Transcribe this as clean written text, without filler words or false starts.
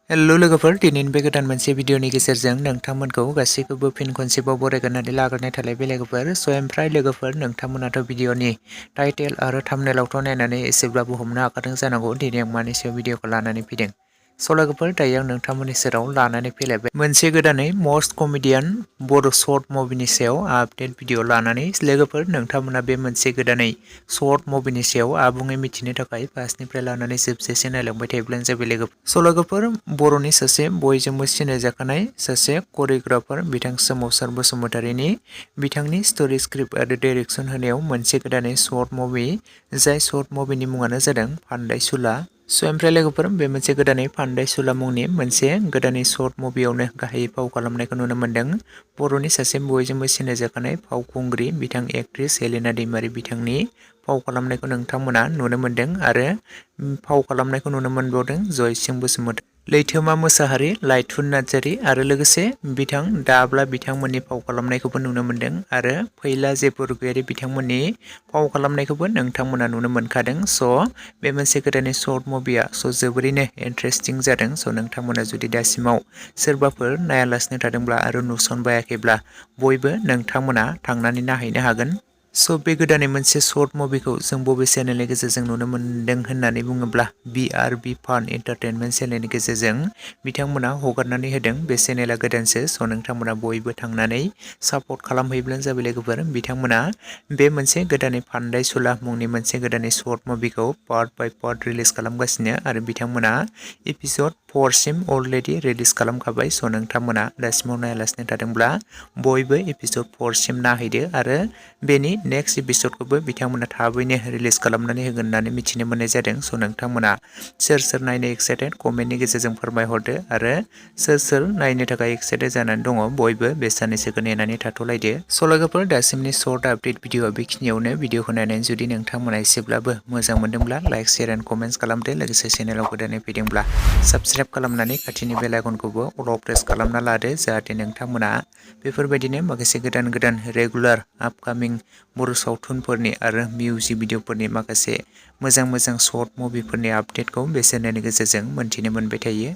हेल' लोगोफोर दिनैनि बे गोदान मोनसे भिडिअनि गेजेरजों नोंथांमोनखौ गासैखौबो फिन खनसेबाव बरायग्रोनानै लाग्रोनाय थालायबाय लोगोफोर। ओमफ्राय लोगोफोर नोंथांमोनाथ' भिडिअनि टाइटेल आरो थाम्बनेइलावथ' नायनानै एसेब्लाबो हमनो हाखादों जानांगौ दिनै आं मानि सायाव भिडिअखौ लानानै फैदों। लोगोफोर दायो आं नोंथांमोननि सेराव लानानै फैलायबाय मोनसे गोदानै मस्ट कमेडियान बड' शर्ट मुभिनि सायाव आपडेट भिडिअ लानानै। लोगोफोर नोंथांमोना बे मोनसे गोदानै शर्ट मुभिनि सायाव आबुङै मिथिनो थाखाय फार्स्टनिफ्राय लानानै जोबजासे नायलांबाय थायोब्लानो जाबाय लोगोफोर। लोगोफोर बर'नि सासे बयजोंबो सिनायजाखानाय सासे करिय'ग्राफार बिथां सोमावसार बसुमतारीनि बिथांनि स्ट'रि स्क्रिप्ट आरो डाइरेक्सन होनायाव मोनसे गोदानै शर्ट मुभि, जाय शर्ट मुभिनि मुङानो जादों फान्दायसुला। ओमफ्राय लोगोफोर बे मोनसे गोदानै फान्दायसुला मुंनि मोनसे गोदानै शर्ट मुभियावनो गाहायै फाव खालामनायखौ नुनो मोन्दों बर'नि सासे बयजोंबो सिनायजाखानाय फावखुंग्रि बिथां एक्ट्रेस हेलिना दैमारि बिथांनि फाव खालामनायखौ नोंथांमोना नुनो मोन्दों आरो फाव खालामनायखौ नुनो मोनबावदों जयसिं बसुमतारी, लैथोमा मोसाहारि, लाइथुन नार्जारि आरो लोगोसे बिथां दाब्ला बिथांमोननि फाव खालामनायखौबो नुनो मोन्दों आरो फैला बरगयारि बिथांमोननि फाव खालामनायखौबो नोंथांमोना नुनो मोनखादों। बे मोनसे गोदानै शर्ट मुभिया जोबोरैनो इन्टारेस्टिं जादों। नोंथांमोना जुदि दासिमाव सोरबाफोर नायालासिनो थादोंब्ला आरो नुसनबायाखैब्ला बयबो नोंथांमोना थांनानै नायहैनो हागोन। बे गोदानै मोनसे शर्ट मुभिखौ जों बबे चेनेलनि गेजेरजों नुनो मोन्दों होननानै बुङोब्ला BRB फान एन्टारटेनमेन्ट चेनेलनि गेजेरजों बिथांमोना हगारनानै होदों। बे चेनेला गोदानसो, नोंथांमोना बयबो थांनानै सापर्ट खालामहैब्लानो जाबाय लोगोफोर। बिथांमोना बे मोनसे गोदानै फान्दायसुला मुंनि मोनसे गोदानै शर्ट मुभिखौ पार्ट बाय पार्ट रिलिज खालामगासिनो आरो बिथांमोना एपिसड 4 सिम अलरेडि रिलिज खालामखाबाय। नोंथांमोना दासिमाव नायालासिनो थादोंब्ला बयबो एपिसड 4 सिम नायहैदो आरो बेनि नेक्स्ट एपिसडखौबो बिथांमोना थाबैनो रिलिज खालामनानै होगोन होननानै मिथिनो मोननाय जादों। नोंथांमोना सोर सोर नायनो एक्साइटेड कमेन्टनि गेजेरजों फोरमायहरदो आरो सोर सोर नायनो थाखाय एक्साइटेड जानानै दङ बयबो बे साननैसोखौ नेनानै थाथ'लायदो। लोगोफोर दासिमनि शर्ट आपडेट भिडिअआ बेखिनियावनो। भिडिअखौ नायनानै जुदि नोंथांमोना एसेब्लाबो मोजां मोनदोंब्ला लाइक शेयार एन्ड कमेन्ट्स खालामदो। लोगोसे चेनेलाव गोदानै फैदोंब्ला साबस्क्राइब खालामनानै खाथिनि बेल आइकनखौबो अलाव प्रेस खालामना लादो, जाहाथे नोंथांमोना बेफोरबायदिनो माखासे गोदान गोदान रेगुलार आपकामिं बर' सावथुनफोरनि आरो मिउजिक भिडिअफोरनि माखासे मोजां मोजां शर्ट मुभिफोरनि आपडेटखौ बे चेनेलनि गेजेरजों मोन्थिनो मोनबाय थायो।